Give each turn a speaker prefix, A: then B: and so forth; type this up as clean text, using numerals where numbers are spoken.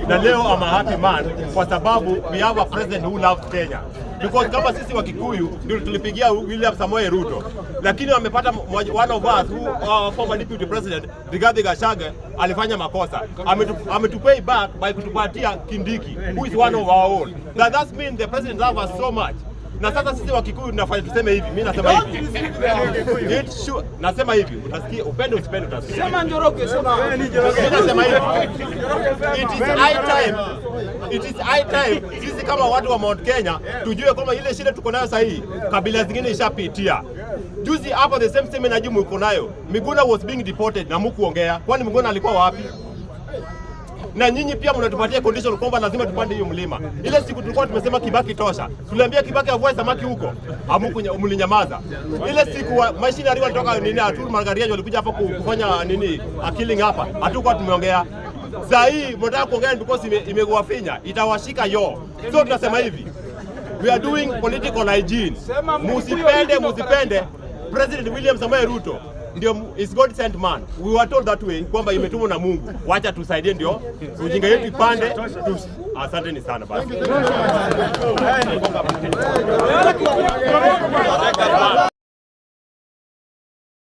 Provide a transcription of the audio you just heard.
A: Na leo I'm a happy man kwa sababu we have a president who loves Kenya. Because kama sisi wa Kikuyu ndio tulipigia William Samoei Ruto, lakini wamepata one of us who, former deputy president Rigathi Gachagua, alifanya makosa, ametupay back by kutupatia Kindiki, who is one of our own. That means the president loves us so much. Na sasa sisi wa Kikuyu tunafanya tuseme hivi, mimi nasema hivi. Nasema hivi, utasikia, upende usipende utasikia.
B: Sema, Njoroge, sema.
A: Mimi nasema hivi. It is high time. It is high time sisi kama watu wa Mount Kenya tujue kwamba ile shida tuko nayo sahii, kabila zingine ishapitia. Juzi hapo the same same energy mko nayo. Miguna was being deported na mkuongea. Kwani Miguna alikuwa wapi? Na nyinyi pia mnatupatia condition kwamba lazima tupande hiyo mlima. Ile siku tulikuwa tumesema Kibaki tosha, tuliambia Kibaki avue samaki huko, amuku mlinyamaza. Ile siku machinery walitoka nini, Atul Margaria walikuja hapa kufanya nini, a killing hapa, hatukuwa tumeongea. Saa hii mnataka kuongea because imewafinya, itawashika yo. So tunasema hivi, we are doing political hygiene.
B: Sema Mkikuyu
A: Musipende,
B: original.
A: Musipende, President William Samoei Ruto ndio is God sent man. We were told that way kwamba imetumwa na Mungu. Wacha tusaidie ndio ujinga yetu ipande. Asanteni sana basi.